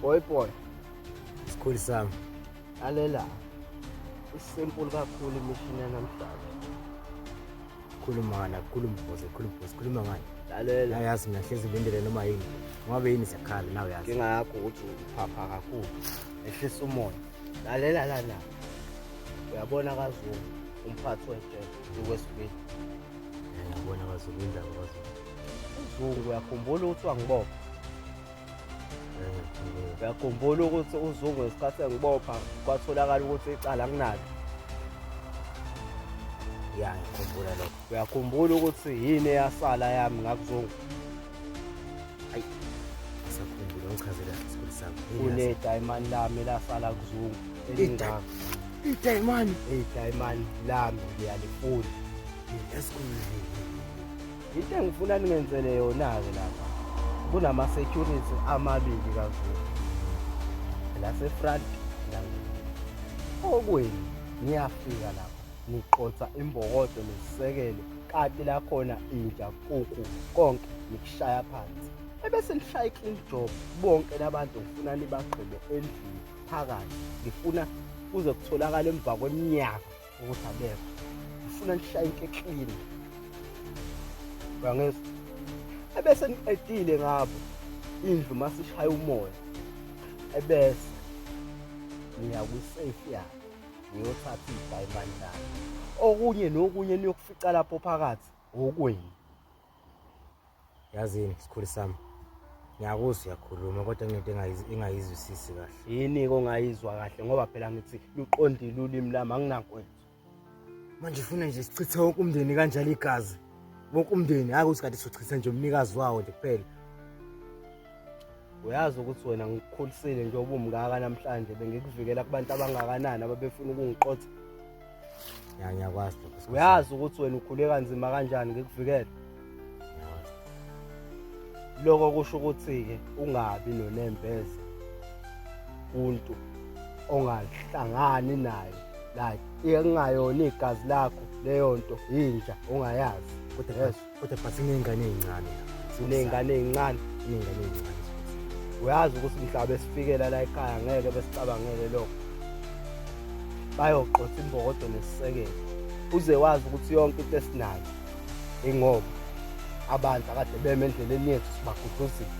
Boy boy. Sikhulu sami. Lalela. Isimple kakhulu imishini yanamhlanje. Khuluma ngani? Khuluma boss, khuluma boss, khuluma ngani? Lalela. Yazi mina hlezi ngilindele noma yini. Ngoba yini siyakhala nawe yazi. Inkinga yakho ukuthi uphapha kakhulu. Ehlisa umoya. Lalela lana. Uyabona kaZulu umphathi wejele iWestville. Ngiyabona kaZulu indaba kaZulu. UZungu uyakhumbula ukuthi wangibopha. Uyakhumbula ukuthi uZungu ngesikhathi engibopha kwatholakala ukuthi icala anginalo. Ya ngikhumbula lokho. Uyakhumbula ukuthi yini eyasala yami ngakuZungu? Ayi. Ngisakhumbula ngichazela isikhulu sami. Kunedayimani lami elasala kuZungu. Elingaka. Idayimani. Idayimani lami ngiyalifuna. Esikhulu. Into engifuna ningenzele yona-ke lapha kunama-security amabili kaZulu lase-front okwenu niyafika lapha niqotha imbokodo nesisekelo kati lakhona inja kuku konke nikushaya phansi ebese nishaya i-clean job bonke labantu ngifuna nibagqibe endlini phakathi ngifuna kuze kutholakala emva kweminyaka ukuthi abekho ngifuna nishaye into eclean uyangizwa ebese niqedile ngabo indlu masishaya umoya ebese niya kwi-safe yakhe niyothatha idayimani lakhe okunye nokunye niyokufica lapho phakathi okwenu. Yazini sikhulu sami. Ngiyakuzwa uyakhuluma kodwa kunento engayizwisisi kahle. Yini-ke ongayizwa kahle ngoba phela ngithi luqondile ulimi lami anginakwethu. Manje ufuna nje sichithe wonke umndeni kanjalo igazi. Wonke umndeni hayi ukuthi kade sichithe nje umnikazi wawo nje kuphela. Uyazi ukuthi wena ngikukhulisile nje ubumngaka namhlanje bengikuvikela kubantu abangakanani ababefuna ukungiqotha. Ya ngiyakwazi lokho. Uyazi ukuthi wena ukhule kanzima kanjani ngikuvikela. Ngiyakwazi. Lokho kusho ukuthi-ke ungabi nonembeza umuntu ongahlangani naye like ekungayona igazi lakho leyo nto yinja ongayazi. Kodwa Yes. kodwa but siney'ngane ey'ncane la. Siney'ngane ey'ncane. Siney'ngane ey'ncane. Uyazi ukuthi mhla besifikela la ekhaya ngeke besicabangele lokho. Bayoqotha imbokodo nesisekelo. Uze wazi ukuthi yonke into esinayo ingoba abantu akade beme endleleni yethu sibaguduzile.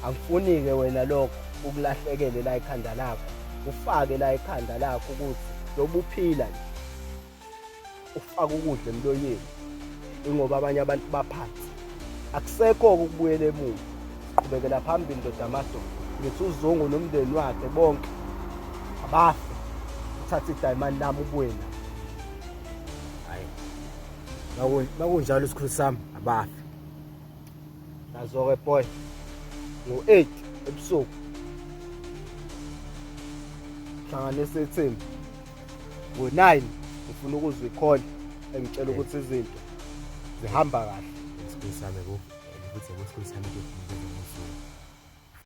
Angifuni-ke wena lokho ukulahlekele la ekhanda lakho. Ufake la ekhanda lakho ukuthi lobuphila nje ufaka ukudla emlonyeni ingoba abanye abantu baphansi akusekho-ke ukubuyela emuva siqhubekela phambili ndoda amadoda ngithi uzungu nomndeni wakhe bonke abafe uthathe idayimani lami ubuye nalo. Hayi makunjalo isikhulu sami abafe. Nazo-ke boy ngo-8 ebusuku hlanganisa ithimba ngo-9 ngifuna ukuzwa ikholi engitshela ukuthi izinto zihamba kahle. Isikhulu sami ku futhi yabo isikhulu sami into ngosuku.